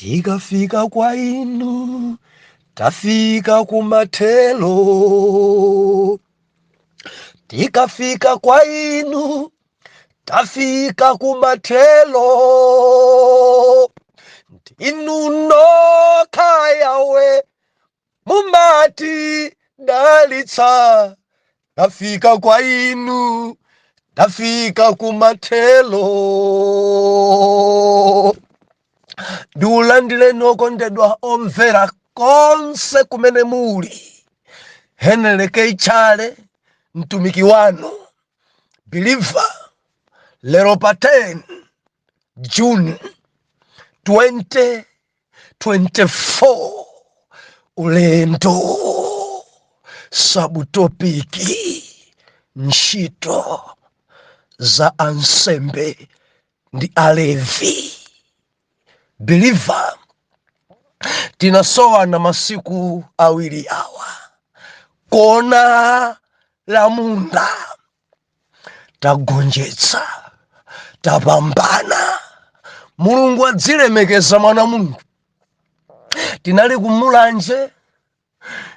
Tikafika kwa inu, tafika kumathelo. Tikafika kwa inu, tafika kumathelo. Inu nokha Yawe mumati dalitsa. Tafika kwa inu, tafika kumathelo. Ndiulandireni okondedwa omvera konse kumene muli. Henry K. Chale, mtumiki wanu believer, lero pa 10 June 2024, ulendo subtopic, ntchito za ansembe ndi Alevi. Believer, tinasowana masiku awiri awa, kona la munda tagonjetsa, tapambana. Mulungu adzilemekeza. Mwana Mulungu, tinali kumulanje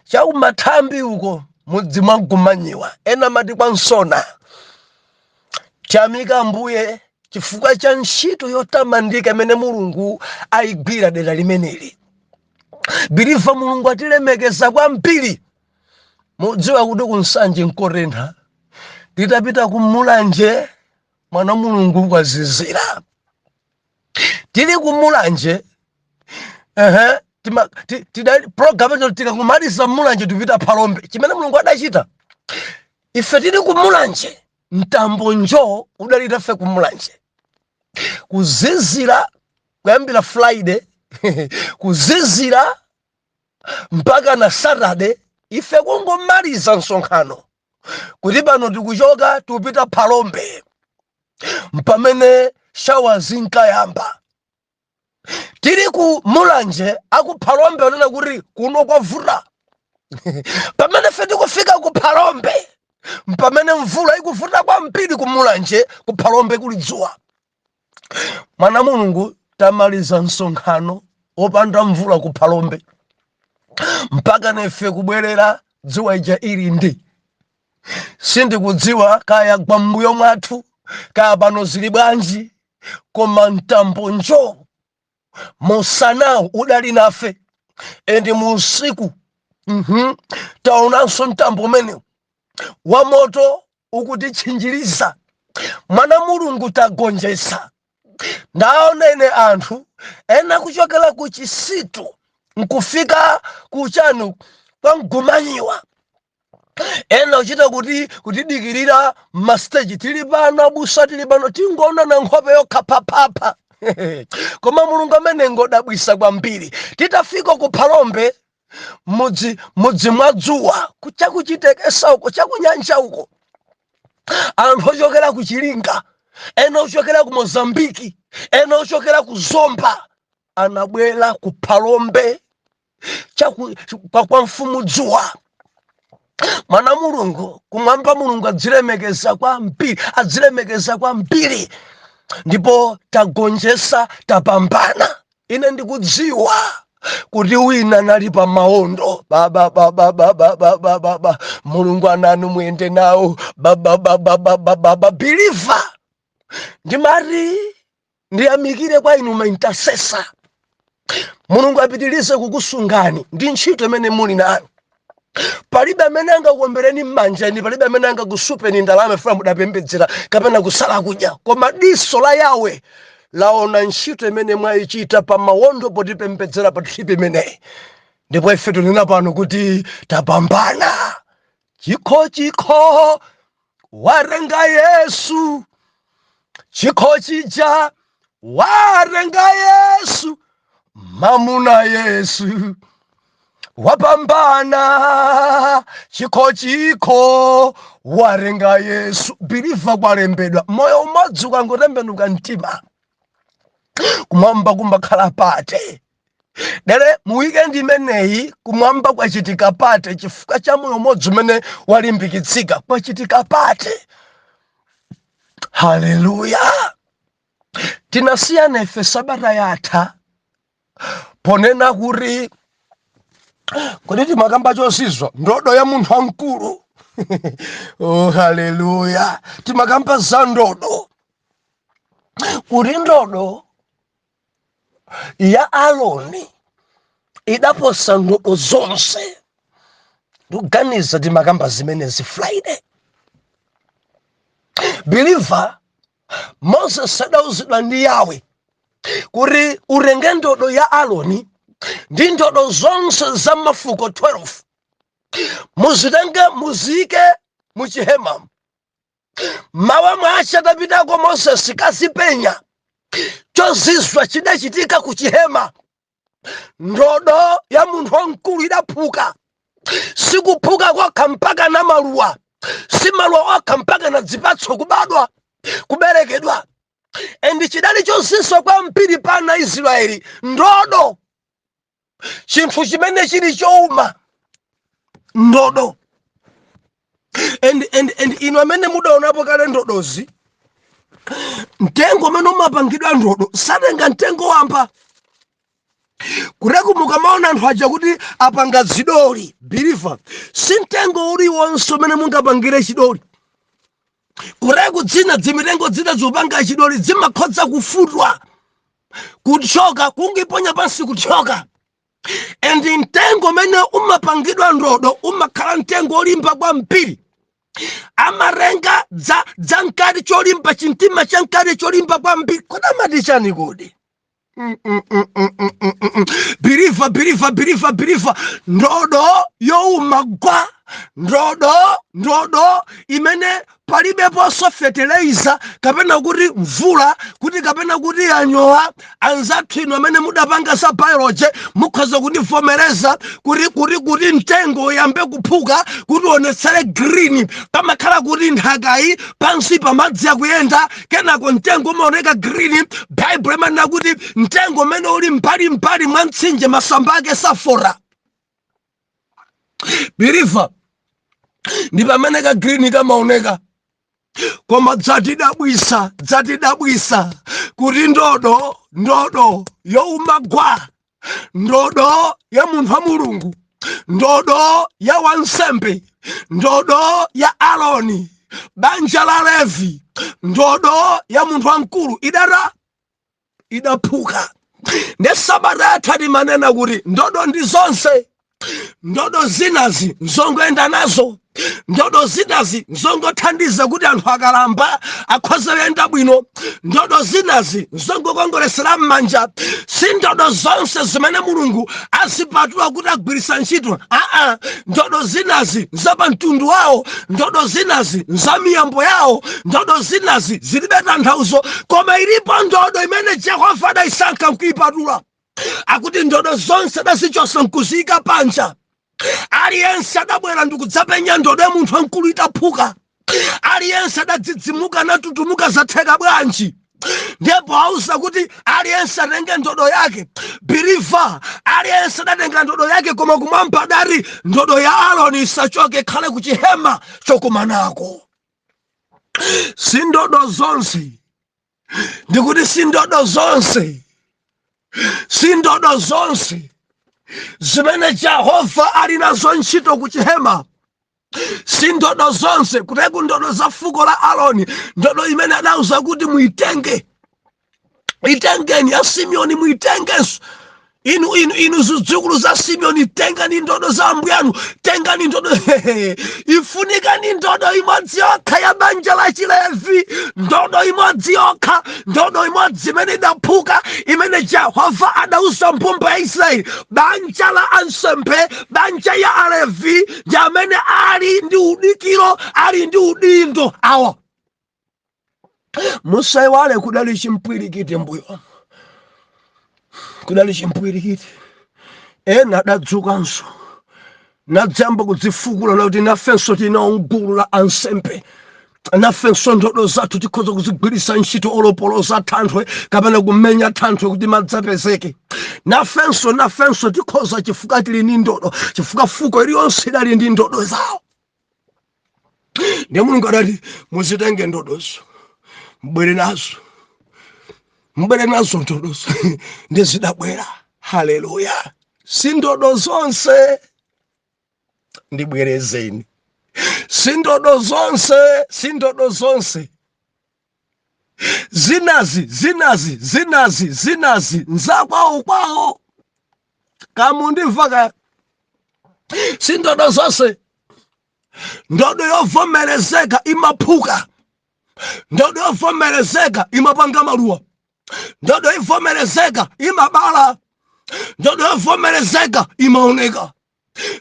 chakumathambi uko, mudzi mwa Gumanyiwa, ena mati kwa Nsona. Tiyamika Ambuye chifukwa cha ntchito yotamandika imene Mulungu ayigwira dera limeneli. Believer, Mulungu atilemekeza kwambiri. Mudziwa kuti kunsanje nkotentha, titapita kumulanje, mwana Mulungu, kwazizira. Tili kumulanje, ehe, program ino tikakumaliza Mulanje tipita Phalombe. Chimene Mulungu adachita, ife tili kumulanje, mtambo njo udali tafe kumulanje, kuzizira kuyambira Friday, kuzizira mpaka na Saturday. Ife kungomaliza msonkhano kuti pano tikuchoka tikupita Phalombe, mpamene shower zinkayamba. Tili ku Mulanje, aku Phalombe anena kuti kuno kwavuta. Pamene fe tikufika ku Phalombe, mpamene mvula ikuvuta kwambiri ku Mulanje, ku Phalombe kuli dzuwa. Mwana Mulungu, tamaliza msonkhano wopanda mvula ku Phalombe, mpaka nefe kubwerera dzuwa ija ili ndi. Sindikudziwa kaya gwa mbuyo mwathu, kaya pano zili bwanji, koma mtambo njo musanawo udali nafe, and musiku taonanso mtambo umenewu wa moto ukutitchinjiriza. Mwana Mulungu, tagonjetsa. Ndaonene anthu ena kuchokera ku Chisitu nkufika kuchanu kwa Mgumanyiwa, ena uchita kuti kutidikirira ma stage, "Tili pano abusa, tili pano." Tingoona na nkhope yokha phaphapha. Koma Mulungu amene ngodabwisa kwambiri. Titafika ku Phalombe, mudzi mwa dzuwa, chakuchitekesa uko, chakunyanja uko, anthu ochokera ku Chilinga, ena ochokera ku Mozambiki, ena ochokera ku Zomba, anabwera ku Phalombe kwa mfumu dzuwa. Mwana Mulungu, kumwamba Mulungu adzilemekeza kwambiri, adzilemekeza kwambiri. Ndipo tagonjetsa, tapambana. Ine ndikudziwa kuti wina nali pa maondo. Baba, baba, baba, baba, baba, Mulungu ananu muyende nawo, baba, baba, baba, baba. Believer, ndimati ndiyamikire kwa inu ma intercessor. Mulungu apitirize kukusungani ndi ntchito imene muli nayo. Palibe amene angakuombereni m'manjani, palibe amene angakusupeni ndalama ifuna mudapembedzera kapena kusala kudya, koma diso la Yawe laona ntchito imene mwayichita pa mawondo potipembedzera pa trip imeneyi. Ndipo ife tunena pano kuti tapambana. Chikho, chikho warenga Yesu, chikho chija warenga Yesu, mamuna Yesu wapambana, chikho, chikho warenga Yesu. Believer, kwalembedwa, moyo umodzi ukangotembenuka mtima, kumwamba kumakhala party. Dere mu weekend imeneyi kumwamba kwachitika party chifukwa cha moyo umodzi umene walimbikitsika. Kwachitika party. Haleluya! Tinasiyana ife sabata yatha. Ponena kuti kodi timakamba chozizwa, ndodo ya munthu wamkulu. Oh, haleluya! Timakamba za ndodo, kuti ndodo ya Aroni idaposa ndodo zonse. Ndikuganiza timakamba zimenezi Friday. Believer, Moses adauzidwa ndi Yahweh kuti utenge ndodo ya Aroni ndi ndodo zonse za mafuko 12, muzitenge, muziyike muchihema. Mawa mwache atapitako Moses kazipenya, chozizwa chidachitika ku chihema. Ndodo ya munthu wamkulu idaphuka. Sikuphuka kokha, mpaka na maluwa. Si maluwa okha, mpaka na zipatso kubadwa, kuberekedwa. And chidali chozizwa kwambiri pa ana Israeli, ndodo, chinthu chimene chili chouma, ndodo. And inu amene mudaonapo kale ndodozi, mtengo umene umapangidwa ndodo satenga mtengo wamba. Kuteku mukamaona anthu aja kuti apanga zidoli, believer, si mtengo uliwonse umene mungapangire chidoli. Kuteku dzina dzimitengo dzina zopanga chidoli zimakhoza kufutwa, kuthyoka, kungiponya pansi kuthyoka. And mtengo umene umapangidwa ndodo umakhala mtengo olimba kwambiri. Amarenga dza mkati cholimba, chimtima cha mkati cholimba kwambiri. Kodi amati chani kodi? Believer, believer, believer, believer, ndodo youma gwa, ndodo imene palibeponso fertilizer kapena kuti mvula kuti kapena kuti yanyowa. Anzathu inu amene mudapanga za biology mukhoza kundivomereza kuti mtengo uyambe kuphuka kuti uonetsere green, pamakhala kuti nthakayi pansi pamadzi akuyenda, kenako mtengo umaoneka green. Bible imanena kuti mtengo umene uli mbali mwa mtsinje masamba ake safota. Believer, ndi pamene ka green kamaoneka. Koma dzatidabwisa, dzatidabwisa kuti ndodo youma gwa, ndodo ya munthu wa Mulungu, ndodo ya wansembe, ndodo ya Aroni, banja la Levi, ndodo ya munthu wamkulu idaphuka. Ndi sabata yatha timanena kuti ndodo ndi zonse. Ndodo zinazi nzongoyenda nazo, ndodo zinazi nzongothandiza kuti anthu akalamba akhoze kuyenda bwino, ndodo zinazi nzongokongolesera m'manja. Si ndodo zonse zimene Mulungu azipatula kuti agwiritsa ntchito. Aa, ndodo zinazi nzapa mtundu wawo, ndodo zinazi nza miyambo yawo, ndodo zinazi zilibe tanthauzo. Koma ilipo ndodo imene Jehova adayisankha nkuipatula. Akuti ndodo zonse adazichosa nkuziyika panja. Aliyense adabwera ndikudzapenya ndodo ya munthu wamkulu itaphuka. Aliyense adadzidzimuka, natutumuka, zatheka bwanji? Ndipo auza kuti aliyense atenge ndodo yake. Believer, aliyense adatenga ndodo yake, koma kumwamba adati ndodo ya Aroni isachoke, ikhale ku chihema chokumanako. Si ndodo zonse, ndikuti si ndodo zonse, si ndodo zonse zimene Jehova ali nazo ntchito ku chihema. Si ndodo zonse. Kuteku ndodo za fuko la Aroni, ndodo imene adauza kuti muitenge, itengeni. Ya Simeoni muitengenso. Inu zidzukulu za Simeoni, tengani ndodo za ambuyanu, tengani ndodo. Ifunikani ndodo imodzi yokha ya banja la Chilevi, ndodo imodzi yokha, ndodo imodzi imene idaphuka, imene Jehova adauza mbumba ya Israeli. Banja la ansembe, banja ya Alevi, ndi amene ali ndi udikiro, ali ndi udindo awa. Musaiwale kudali chimpwirikiti mbuyo, kudali chimpwirikiti. Ena adadzukanso nadzamba kudzifukula nakuti nafenso tinawo mgulu la ansembe, nafenso ndodo zathu tikhoza kuzigwiritsa ntchito olopoloza thanthwe kapena kumenya thanthwe kuti madzapezeke. Nafenso tikhoza chifukwa tili ndi ndodo, chifukwa fuko iliyonse idali ndi ndodo zawo. Ndiye Mulungu adati muzitenge ndodozo, mbwere nazo, mbwere nazo ndodozo. Ndi zidabwera. Haleluya! Si ndodo zonse, ndibwerezeni, si ndodo zonse, si ndodo zonse. Zinazi, zinazi, zinazi, zinazi nzakwawo kwawo. Kamundimva ka? Si ndodo zonse. Ndodo yovomerezeka imaphuka. Ndodo yovomerezeka imapanga maluwa. Ndodo yovomerezeka imabala. Ndodo yovomerezeka imaoneka.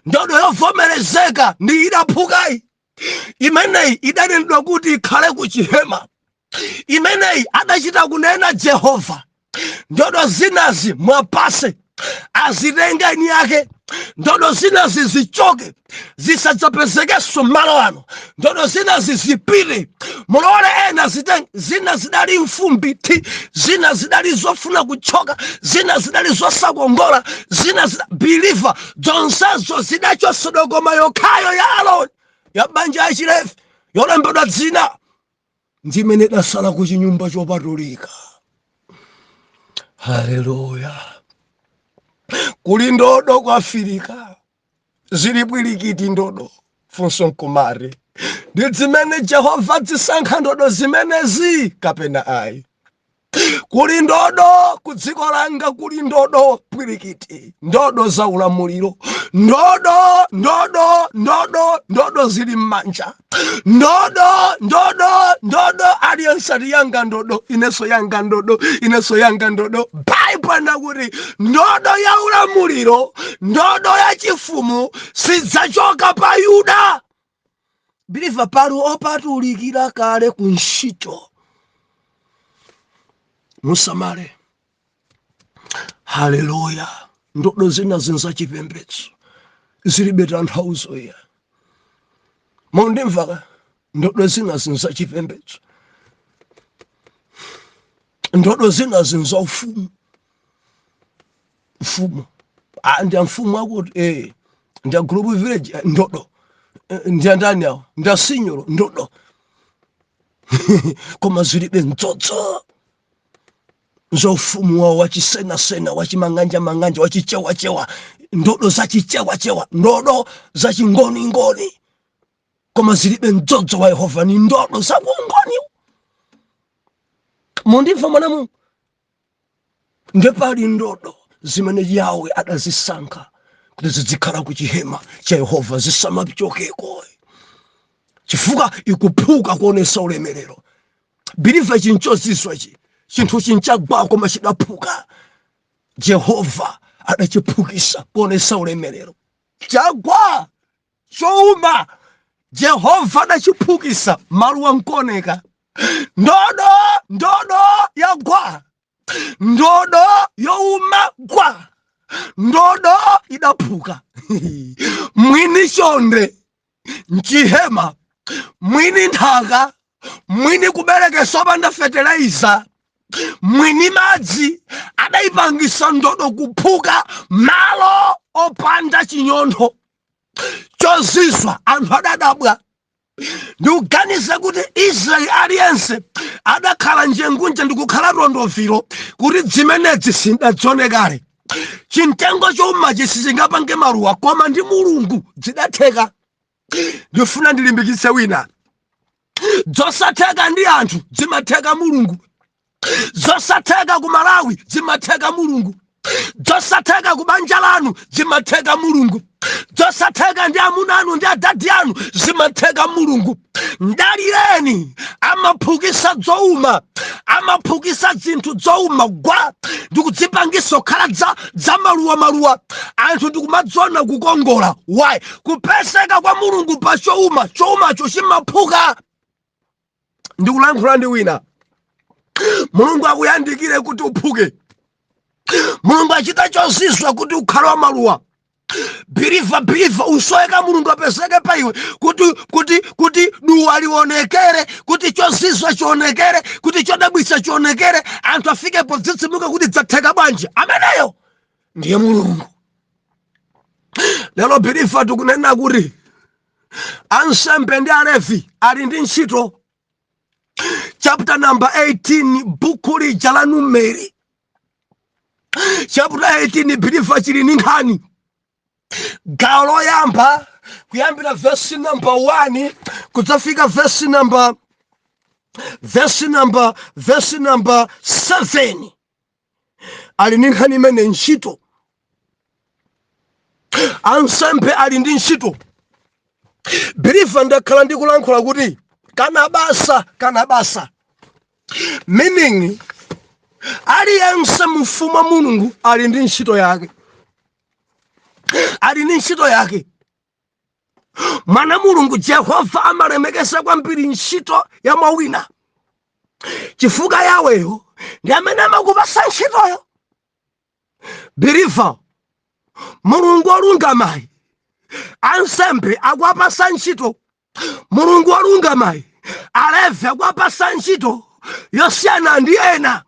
Ndodo yovomerezeka ndi idaphukayi. Imeneyi idanenedwa kuti ikhale ku chihema. Imeneyi adachita kunena Jehova, ndodo zinazi mwapase azitenga eni yake. Ndodo zinazi zichoke, zisadzapezekenso malo ano. Ndodo zinazi zipite, mulole ena zitenge. Zina zidali mfumbi thi, zina zidali zofuna kuchoka, zina zidali zosakongola, zina zida believer zonsezo zidachosedwa, koma yokhayo ya Aroni, ya banja ya Chilevi, yolembedwa dzina, ndi imene idasala ku chinyumba chopatulika. Haleluya! Kuli ndodo ku Afirika zili bwilikiti ndodo. Funso nkumati, ndi zimene Jehova zisankha ndodo zimenezi kapena ayi? Kuli ndodo ku dziko langa, kuli ndodo pwirikiti, ndodo za ulamuliro, ndodo, ndodo, ndodo, ndodo zili m'manja, ndodo, ndodo, ndodo. Aliyense ati yanga ndodo, inenso yanga ndodo, inenso yanga ndodo. Baibulo nakuti ndodo ya ulamuliro, ndodo ya chifumu sidzachoka pa Yuda. Believer, pali opatulikira kale ku ntchito, musamale. Haleluya! Ndodo zina zinzachipembedzo, zilibe tanthauzo iya. Mundimva? Ndodo zina zinzachipembedzo, ndodo zina zinza ufumu. Mfumu, ah, ndi mfumu akuti ndi a group village, ndodo. Ndi andani awo, ndi asinyolo, ndodo, koma zilibe mdzodzo za ufumu wawo wachisenasena, wachimang'anja-mang'anja, wachichewachewa, ndodo zachichewachewa, ndodo zachingoningoni, koma zilibe mdzodzo wa Yehova. Ni ndodo zakungoni. Mundimva, mwana Mulungu? Ndepali ndodo zimene Yawe adazisankha kuti zizikhala ku chihema cha Yehova, zisamachokeko, chifukwa ikuphuka kuonesa ulemerero. Believer, chinchozizwa ichi. Chinthu chinchagwa koma chidaphuka. Jehova adachiphukisa kuonesa ulemerero. Chagwa chouma, Jehova adachiphukisa, maluwa nkuoneka. Ndodo, ndodo yagwa, ndodo youma gwa, ndodo idaphuka. Mwini chonde mchihema, mwini nthaka, mwini kuberekesa opanda fetelaiza, mwini madzi adayipangisa ndodo kuphuka malo opanda chinyontho. Chozizwa, anthu adadabwa. Ndikuganiza kuti Israeli aliyense adakhala njengunje ndikukhala tondoviro kuti zimenezi sindadzionekale. Chimtengo choumachi sichingapange maluwa, koma ndi Mulungu zidatheka. Ndifuna ndilimbikitse wina: zosatheka ndi anthu zimatheka Mulungu. Zosatheka ku Malawi zimatheka Mulungu. Zosatheka ku banja lanu zimatheka Mulungu. Zosatheka ndi amuna anu ndi adadi anu zimatheka Mulungu. Ndalireni, amaphukisa zouma, amaphukisa zinthu zouma gwa ndikudzipangisa kukhala za maluwa maluwa, anthu ndikumadziona kukongola. Why? Kupeseka kwa Mulungu pa chouma, choumacho chimaphuka. Ndikulankhula ndi wina. Mulungu akuyandikire kuti uphuke. Mulungu achita chozizwa kuti ukhale wa maluwa. Believer, believer, usoweka Mulungu apezeke pa iwe kuti duwa lionekere, kuti chozizwa chionekere, kuti chodabwitsa chionekere, anthu afike podzidzimuka kuti dzatheka bwanji. Ameneyo ndiye Mulungu. Lero, believer, tikunena kuti ansembe ndi Alevi ali ndi ntchito. Chapter number 18, buku lija la Numeri. Chapter 18, believer, chili ndi nkhani. Gawo loyamba, kuyambira verse number 1 kudzafika verse number 7, ali ndi nkhani imene ntchito. Ansembe ali ndi ntchito. Believer, ndakhala ndikulankhula kuti kana basa, kana basa, meaning aliyense mufumu wa Mulungu ali ndi ntchito yake, ali ndi ntchito yake. Mwana Mulungu Jehova amalemekeza kwambiri ntchito ya mwawina, chifukwa yaweyo ndi amene amakupasa ntchitoyo. Believer, Mulungu wolungamayi ansembe akuwapasa ntchito. Mulungu wolungamayi Alevi akuwapasa ntchito yosiyana ndi ena.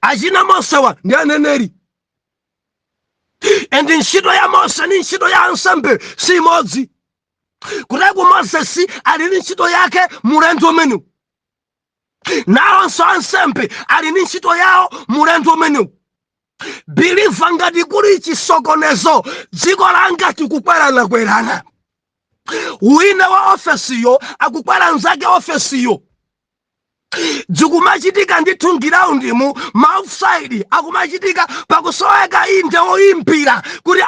Achina Mosewa ndi aneneri, and ntchito ya Mose ndi ntchito ya ansembe si imodzi. Kuteku Mosesi ali ndi ntchito yake mulendo umenewu, nawonso ansembe ali ndi ntchito yawo mulendo umenewu. Believer, ngati kuli chisokonezo, dziko langa tikukweranakwerana. Wina wa ofesiyo akukwera nzake ofesiyo. Zikumachitika ndithu m'ground mu, ma offside akumachitika pakusoweka inde oyimbira kuti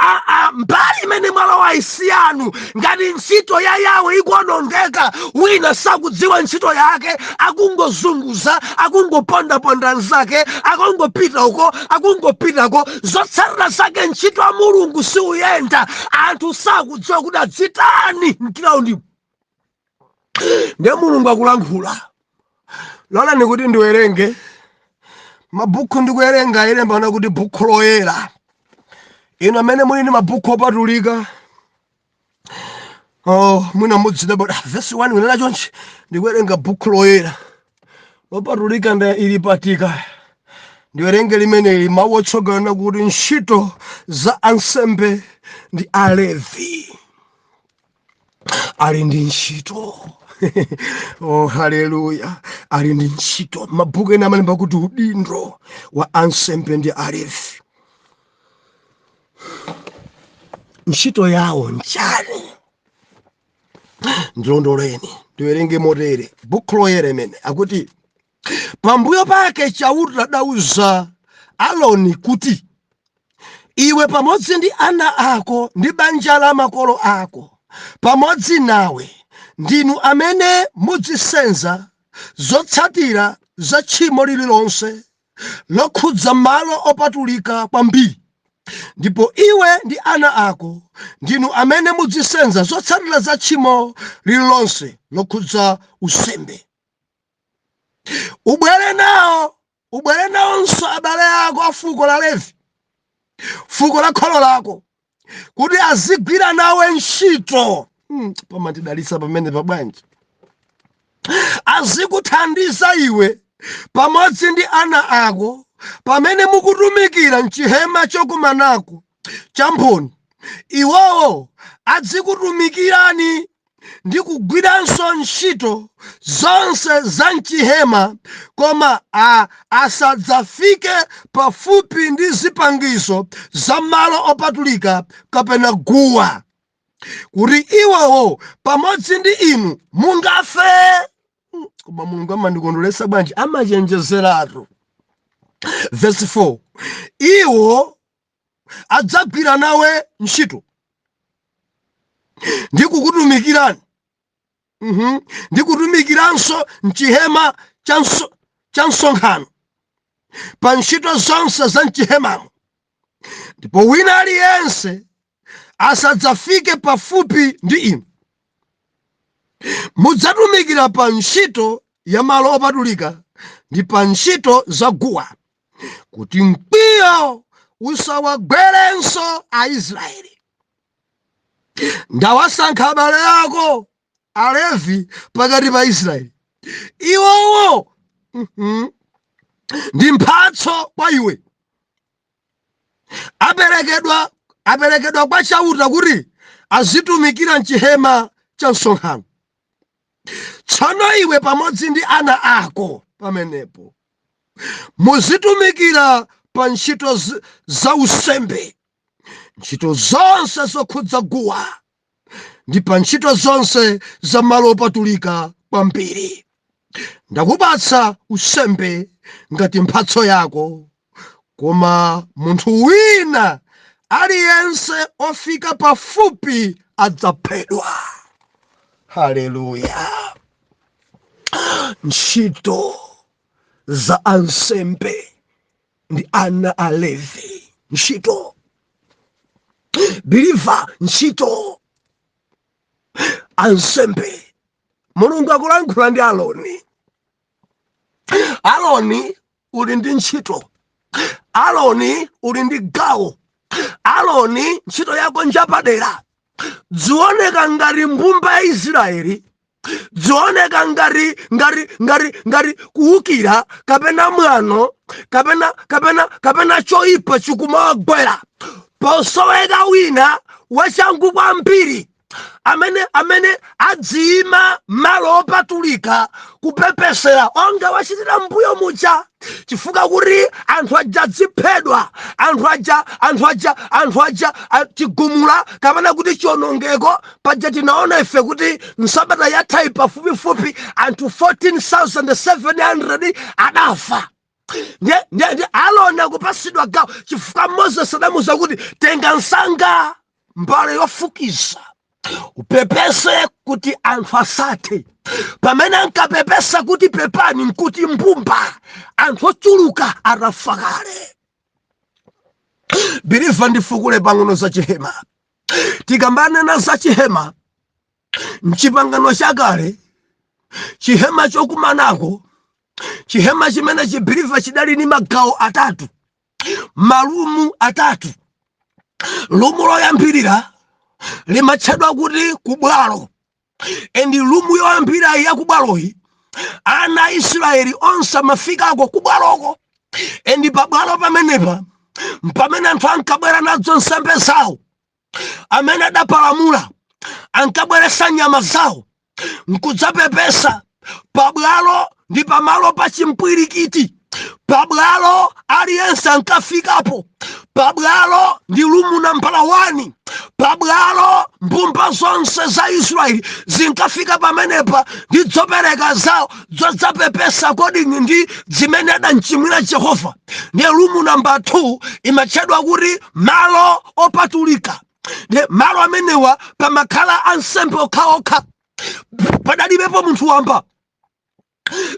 mbali imene mwalowa isiyanu. Ngati ntchito ya Yawe ikuonongeka, wina sakudziwa ntchito yake, akungozunguza, akungopondaponda nzake, akungopita uko, akungopitako. Zotsatira zake, ntchito ya Mulungu siuyenda. Anthu sakudziwa kuti adzitani m'ground. Ndiye Mulungu akulankhula. Lolani kuti ndiwerenge mabhuku. Ndikuwerenga ilemba kuti Bhuku Loyera. Ino amene muli ndi mabhuku opatulika, oh, mwina mudzida but verse 1 kunena chonchi. Ndikuwerenga Bhuku Loyera lopatulika nda ili patika. Ndiwerenge limeneli, mawu otsogana kuti ntchito za ansembe ndi Alevi. Ali ndi ntchito. Oh, haleluya! Ali ndi ntchito. Mabhuku ena amalemba kuti udindo wa ansembe ndi Alevi, ntchito yawo nchani? Ndilondoleni, ndiwerenge motere. Bhuku Loyera imene akuti, "Pambuyo pake Chauta adauza Aloni kuti, iwe pamodzi ndi ana ako ndi banja la makolo ako pamodzi nawe ndinu amene muzisenza zotsatira za tchimo lililonse lokhudza malo opatulika kwambiri, ndipo iwe ndi ana ako ndinu amene muzisenza zotsatira za tchimo lililonse lokhudza unsembe. Ubwere nawo, ubwere nawonso abale ako a fuko la Levi, fuko la kholo lako, kuti azigwira nawe ntchito." Pamandidalitsa pamene pabwanji. "Azikuthandiza iwe pamodzi ndi ana ako pamene mukutumikira mchihema chokumanako cha mboni. Iwowo azikutumikirani ndi kugwiranso ntchito zonse za mchihema, koma asadzafike pafupi ndi zipangizo za malo opatulika kapena guwa, kuti iwowo pamodzi ndi inu mungafe." Koma Mulungu amandikondweretsa bwanji, amachenjezeratu. Verse 4: "Iwo adzagwira nawe ntchito ndi kukutumikirani, ndi kutumikiranso mchihema cha msonkhano pa ntchito zonse za mchihemamo, ndipo wina aliyense asadzafike pafupi ndi inu. Mudzatumikira pa ntchito ya malo opatulika ndi pa ntchito za guwa, kuti mkwiyo usawagwerenso Aisraeli. Ndawasankha abale ako Alevi pakati pa Israeli. Iwowo ndi mphatso kwa iwe, aperekedwa kwa Chauta kuti azitumikira mchihema cha msonkhano. Tsono iwe pamodzi ndi ana ako pamenepo muzitumikira." pa ntchito za unsembe, ntchito zonse zokhudza guwa ndi pa ntchito zonse za malo opatulika kwambiri. Ndakupatsa unsembe ngati mphatso yako, koma munthu wina aliyense ofika pafupi adzaphedwa. Haleluya! Ntchito za ansembe ndi ana a Levi. Ntchito, believer, ntchito ansembe. Mulungu akulankhula ndi Aroni. Aroni, uli ndi ntchito. Aroni, uli ndi gawo. Aroni, ntchito yako njapadera. Zioneka ngati mbumba ya Israeli, zioneka ngati kuwukira kapena mwano kapena choyipa chikumawagwera, posoweka wina wachangu kwambiri amene adziyima malo opatulika kupepesera onga wachitira mbuyo muja, chifukwa kuti anthu aja adziphedwa, anthu aja chigumula kapena kuti chionongeko. Paja tinaona ife kuti msabata yathayi pafupifupi anthu 14,700 adafa. Ndiye Aroni akupasidwa gawo, chifukwa Moses adamuza kuti, "Tenga msanga mbale yofukiza, upepese kuti anthu asathe." Pamene ankapepesa kuti pepani, nkuti mbumba anthu ochuluka atafa kale. Believer, ndifukule pang'ono za chihema. Tikambanena za chihema mchipangano chakale, chihema chokumanako, chihema chimene chi, believer, chidali ni magawo atatu, malumu atatu. Lumu loyambirira limatchedwa kuti kubwalo, and lumu yoyambirayi yakubwaloyi, ana a Israeli onse amafikako kubwaloko. And pabwalo pamenepa pamene anthu ankabwera nadzo nsembe zawo, amene adapalamula ankabweresa nyama zawo nkudzapepesa pabwalo. Ndi pamalo pa chimpwirikiti. Pabwalo aliyense ankafikapo. Pabwalo ndi lumu nambala 1. Pabwalo mbumba zonse za Israeli zinkafika pamenepa ndi zopereka zawo zodzapepesa according ndi zimene adamchimwira Jehova. Ndiye lumu namba 2 imatchedwa kuti malo opatulika. Ndiye malo amenewa pamakhala ansembe okhaokha, padalibepo munthu wamba.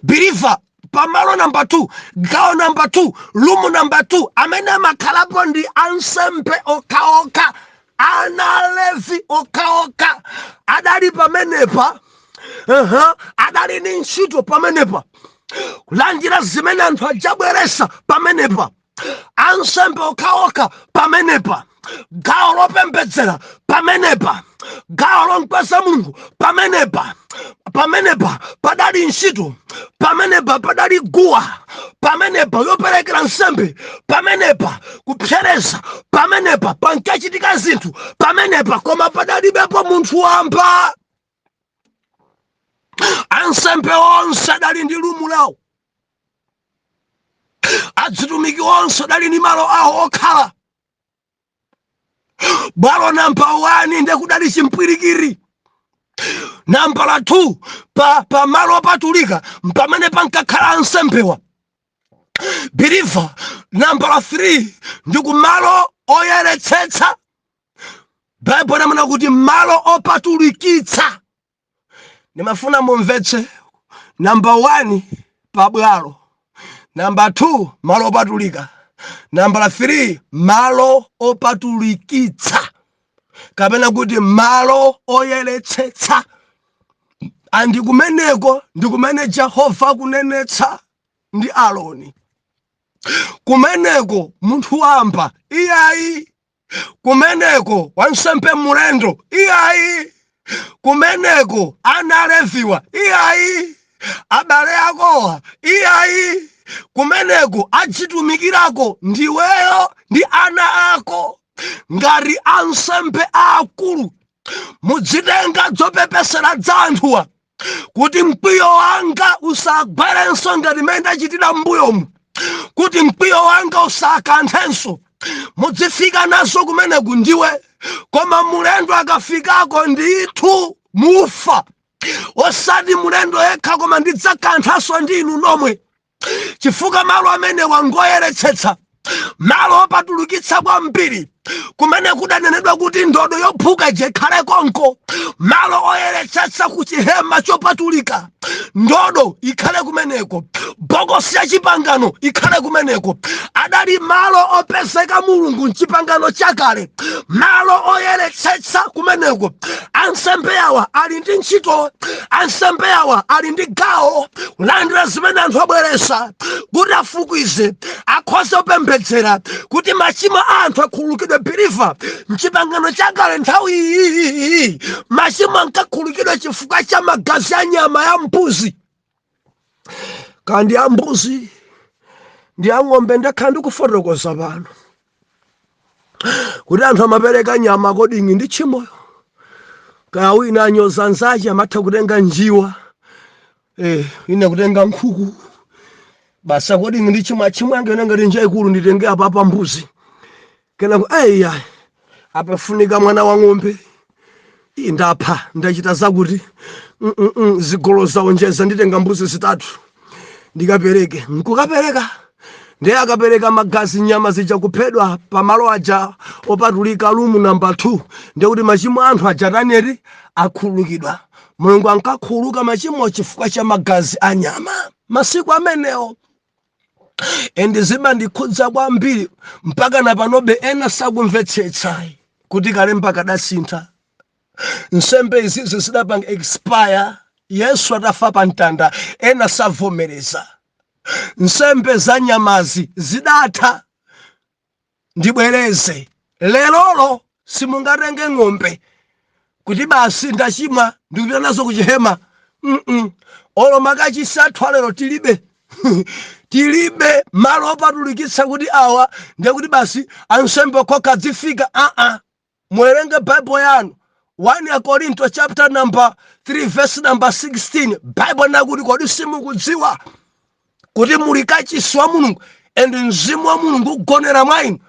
Believer, pamalo namba 2, gawo namba 2, lumu namba 2, amene amakhalapo ndi ansembe okhaokha, ana Alevi okhaokha adali pamenepa. Adali ndi ntchito pamenepa, kulandira zimene anthu ajabweresa pamenepa. Ansembe okhaokha pamenepa, gawo lopembedzera pamenepa, gawo lomkweza Mulungu pamenepa. Pamenepa padali ntchito, pamenepa padali guwa, pamenepa yoperekera nsembe, pamenepa kupsereza, pamenepa pankachitika zinthu pamenepa, koma padalibepo munthu wamba. Ansembe onse adali ndi lumu lawo, adzitumiki onse adali ndi malo awo okhala. Bwalo namba 1 ndekudali chimpwirikiri. Nambala 2, pa pamalo opatulika pamene pankakhala ansembewa. Believer, nambala 3 ndi kumalo oyeretsetsa. Baibulo limene kuti malo opatulikitsa. Ndimafuna mumvetse: namba 1 pabwalo, namba 2 malo opatulika, nambala 3 malo opatulikitsa kapena kuti malo oyeretsetsa. And kumeneko ndi kumene Jehova akunenetsa ndi Aroni. Kumeneko munthu wamba iyayi, kumeneko wansembe mulendo iyayi, kumeneko ana Aleviwa iyayi, abale akowa iyayi. Kumeneko adzitumikirako ndiweyo ndi ana ako ngati ansembe aakulu. Mudzitenga zopepesera za anthuwa kuti mkwiyo wanga usagwerenso ngati mmene ndachitira m'mbuyomu. Kuti mkwiyo wanga usakanthenso. Mudzifika nazo kumeneku ndiwe, koma mulendo akafikako ndithu mufa. Osati mulendo yekha, koma ndidzakanthanso ndi inu nomwe, chifukwa malo amene wangoyeretsetsa, malo opatulukitsa kwambiri, kumene kudanenedwa kuti ndodo yophuka ikhale konko. Malo oyeretsetsa ku chihema chopatulika, ndodo ikhale kumeneko, bokosi ya chipangano ikhale kumeneko. Adali malo opezeka Mulungu mchipangano chakale, malo oyeretsetsa kumeneko. Ansembe awa ali ndi ntchito, ansembe awa ali ndi gawo kulandira zimene anthu abweresa kuti afukize, akhoze kupembedzera kuti machimo a anthu akhululukidwe. Believer, mchipangano chakale nthawi iyi machimo ankakhululukidwa chifukwa cha magazi a nyama ya mbuzi, kandi ya mbuzi ndi ya ng'ombe. Ndakhala ndikufotokoza pano kuti anthu amapereka nyama according ndi tchimoyo. Kaya wina anyoza nzache, amatha kutenga njiwa, ine kutenga nkhuku basi, according ndi chimo. Chimo yange ine ngati njaikulu, nditenge apapa mbuzi, kenako eya, apafunika mwana wa ng'ombe. Ii, ndapha, ndachita zakuti, zigolo zaonjeza, nditenga mbuzi zitatu ndikapereke. Nkukapereka, ndiye akapereka magazi, nyama zija kuphedwa pamalo aja opatulika, room number 2, ndiye kuti machimo anthu aja taneri akhululukidwa. Mulungu ankakhululuka machimo chifukwa cha magazi a nyama masiku amenewo. And zimandikhudza kwambiri, mpaka na panobe ena sakumvetsetsa kuti kalemba kadasintha. Nsembe izizi zidapanga expire Yesu atafa pa mtanda. Ena savomereza, nsembe za nyamazi zidatha. Ndibwereze, lerolo simungatenge ng'ombe kuti basi, ndachimwa, ndikupita nazo kuchihema. Olo makachisi athu lero tilibe, tilibe malo opatulikitsa kuti awa ndiye kuti basi ansembe okhoka adzifika. Aa, muwerenge Bible yanu, 1 Korinto chapter number 3 verse number 16. Bible nakuti, "Kodi simukudziwa kuti muli kachisi wa Mulungu and mzimu wa Mulungu ugonera mwa inu?"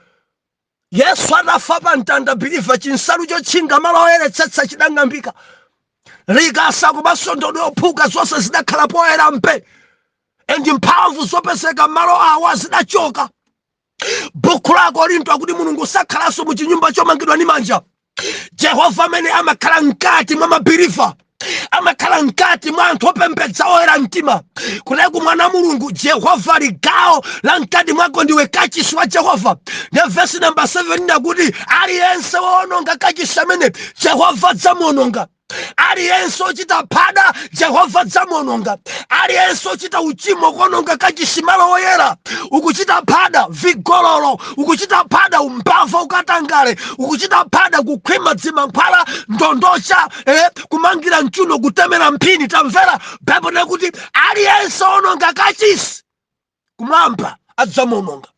Yesu adafa pa mtanda, believer, chinsalu chotchinga malo oyeretsetsa chidang'ambika, likasa komanso ndodo yophuka zonse zidakhala poyera mpe, and mphamvu zopezeka malo awa zidachoka. Buku la Korinto akuti Mulungu sakhalanso mu chinyumba chomangidwa ndi manja. Jehova amene amakhala mkati mwa ma believer, amakhala mkati mwa anthu opembedza oyera mtima. Kuteku mwana Mulungu, Jehova ali gawo la mkati mwako, ndiwe kachisi wa Jehova. Ndiye vesi namba 7 nakuti aliyense woononga kachisi amene, Jehova adzamuononga. Aliyense ochita phada, Jehova adzamuononga. Aliyense ochita uchimo, kuononga kachisi, malo oyera, ukuchita phada, vigololo, ukuchita phada, umbava, ukatangale, ukuchita phada, kukhwima dzimankhwala, ndondocha, kumangira mchuno, kutemera mphini. Tamvera, Baibulo nakuti aliyense ononga kachisi, kumwamba adzamuononga,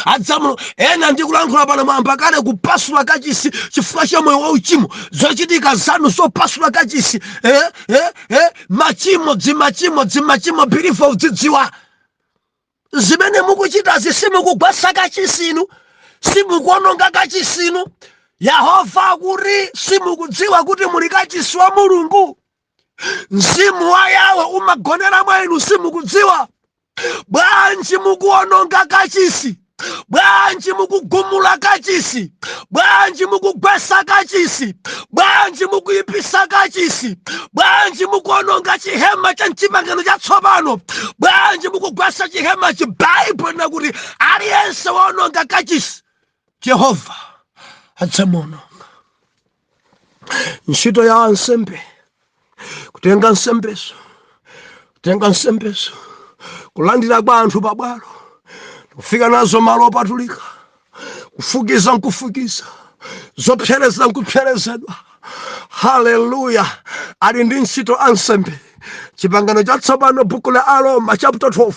adzamuno. Ena ndikulankhula pano mwamba kale kupasula kachisi chifukwa cha moyo wauchimo, zochitika zanu zopasula kachisi, machimo, dzimachimo, dzimachimo. Believer, udzidziwa zimene mukuchitazi. Simukugwasa kachisinu, simukuononga kachisinu. Yehova akuti, "Simukudziwa kuti muli kachisi wa Mulungu, mzimu wa Yawe umagonera mwa inu? Simukudziwa? Bwanji mukuononga kachisi? Bwanji mukugumula kachisi? Bwanji mukugwesa kachisi? Bwanji mukuyipisa kachisi? Bwanji mukuononga chihema cha mchipangano chatsopano? Bwanji mukugwesa chihema?" Baibulo nakuti aliyense waononga kachisi, Jehova adzamuononga. Ntchito ya ansembe kutenga nsembezo, kutenga nsembezo, kulandira kwa anthu pabwalo, kufika nazo malo opatulika, kufukiza nkufukiza, zopsereza nkupserezedwa. Haleluya! Ali ndi ntchito ansembe. Chipangano chatsopano, buku la Aroma chapter 12,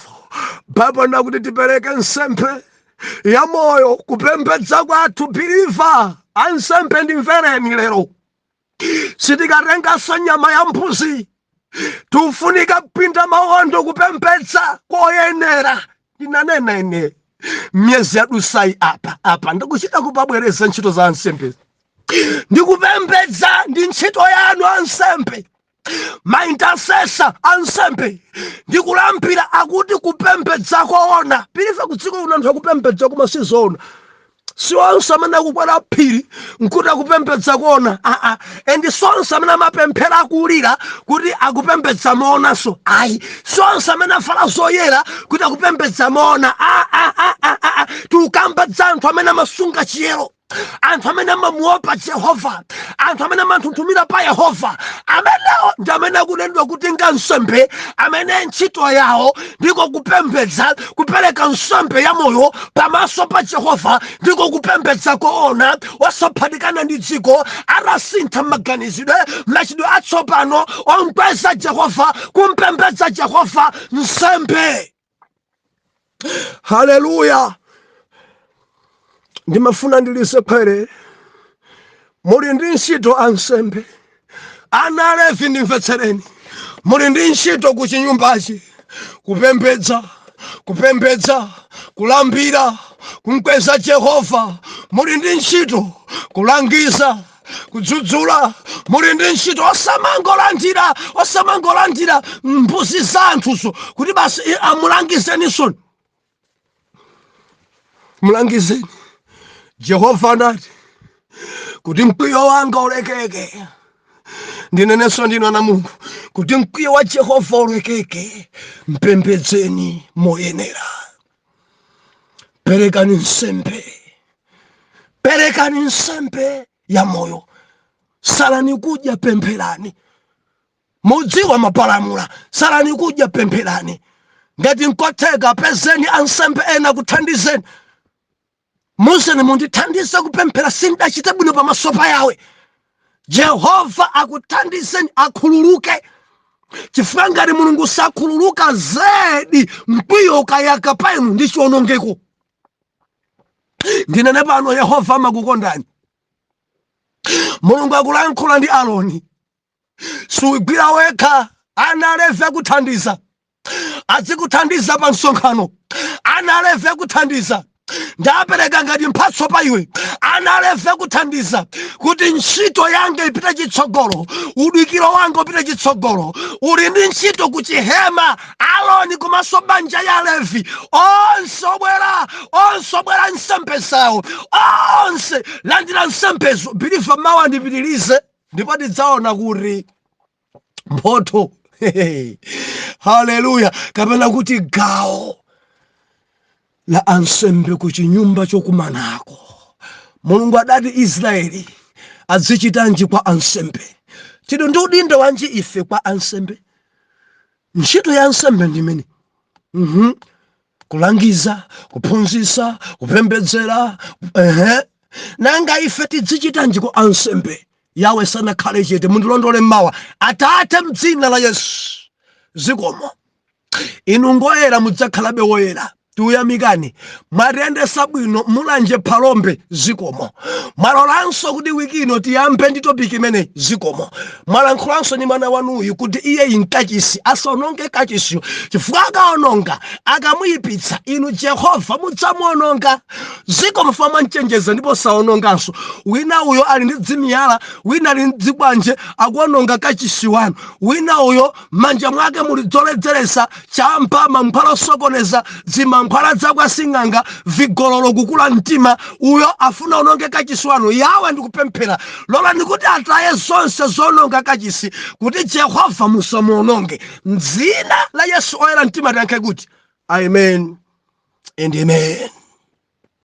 Bible nakuti tipereke nsembe ya moyo, kupembedza kwathu. Believer, ansembe ndimvereni lero, sitikatenganso nyama ya mbuzi. Tufunika kupinda mawondo, kupembedza koyenera. Ndinanena ine miyezi yadusayi apa apa, ndikuchita kupabwereza ntchito za ansembe. Ndikupembedza ndi ntchito yanu ansembe, ma intercessor, ansembe, ndikulambira. Akuti kupembedza koona. Pilifa kudziko kuno anthu akupembedza koma sizoona. Si onse amene akukwera phiri nkuti akupembedza kuona, aa. And si onse amene amapemphera akulira kuti akupembedza moonanso, ayi. Si onse amene avala zoyera kuti akupembedza moona, aa. Tikukamba za anthu amene amasunga chiyero, anthu amene amamuopa Jehova, anthu amene amanthunthumira pa Yehova. Amenewo ndi amene akunenedwa kuti nga nsembe, amene ntchito yawo ndiko kupembedza, kupereka nsembe ya moyo pamaso pa Jehova. Ndiko kupembedza koona, osaphatikana ndi dziko, atasintha maganizidwe, machidwe atsopano omkweza Jehova, kumpembedza Jehova, nsembe. Haleluya! Ndimafuna ndilise khwere, muli ndi ntchito ansembe, ana Alevi, ndimvetsereni. Muli ndi ntchito ku chinyumbachi: kupembedza, kupembedza, kulambira, kumkweza Jehova. Muli ndi ntchito kulangiza, kudzudzula. Muli ndi ntchito osamangolandira, osamangolandira mbuzi za anthuzo kuti basi amulangizeninso. Mulangizeni. Jehova anati, "Kuti mkwiyo wanga ulekeke." Ndinenenso ndinu ana Mulungu, kuti mkwiyo wa Jehova ulekeke, mpembedzeni moyenera. Perekani nsembe, perekani nsembe ya moyo. Salani kudya, pempherani. Mudziwa mapalamula. Salani kudya, pempherani. Ngati nkotheka, pezeni ansembe ena kuthandizeni. Museni mundithandize kupemphera, sindachite bwino pamaso pa Yawe. Jehova akuthandizeni, akhululuke, chifukwa ngati Mulungu sakhululuka zedi, mkwiyo ukayaka pa inu ndi chiwonongeko. Ndinene pano, Yehova amakukondani. Mulungu akulankhula ndi Aroni: "Suigwira wekha, ana Alevi akuthandiza, azikuthandiza pa msonkhano. Ana Alevi akuthandiza, ndapereka ngati mphatso pa iwe. Ana Alevi akuthandiza kuti ntchito yanga ipite chitsogolo, udikiro wanga upite chitsogolo. Uli ndi ntchito ku chihema, Aroni komanso banja ya Levi. Onse obwera, onse obwera nsembe zawo, onse landira nsembezo." Believer, mawa ndipitilize ndipo tidzaona kuti mphotho, haleluya, kapena kuti gawo la ansembe ku chinyumba chokumanako. Mulungu adati Israeli azichitanji kwa ansembe? Tili ndi udindo wanji ife kwa ansembe? Ntchito ya ansembe ndimene Kulangiza, kuphunzitsa, kupembedzera. Ehe, nanga ife tidzichitanji kwa ansembe? Yawe sanakhale chete. Mundilondole mmawa. Atate, mdzina la Yesu, zikomo. Inu ngoyera, mudzakhalabe woyera. Tiuyamikani, mwatiyendesa bwino Mulanje, Phalombe, zikomo. Mwalolanso kuti wiki ino tiyambe ndi topic imene, zikomo. Mwalankhulanso ndi mwana wanuyu kuti iye inkachisi asaononge kachisiyo, chifukwa akaononga, akamuyipitsa, inu Jehova mudzamuononga. Zikomo fa mwamchenjeza ndipo saononganso. Wina uyo ali ndi dzimiyala, wina ali ndi dzikwanje, akuononga kachisi wanu. Wina uyo manja mwake muli dzoledzeretsa, champa, mankhwala osokoneza, dzimankhwala zakwasing'anga, vigololo, kukula mtima. Uyo afuna ononge kachisi wanu. Yawe, ndikupemphera, lolani kuti ataye zonse zononga kachisi, kuti Jehova musamuononge. Mdzina la Yesu oyera mtima tiyankhe kuti amen and amen.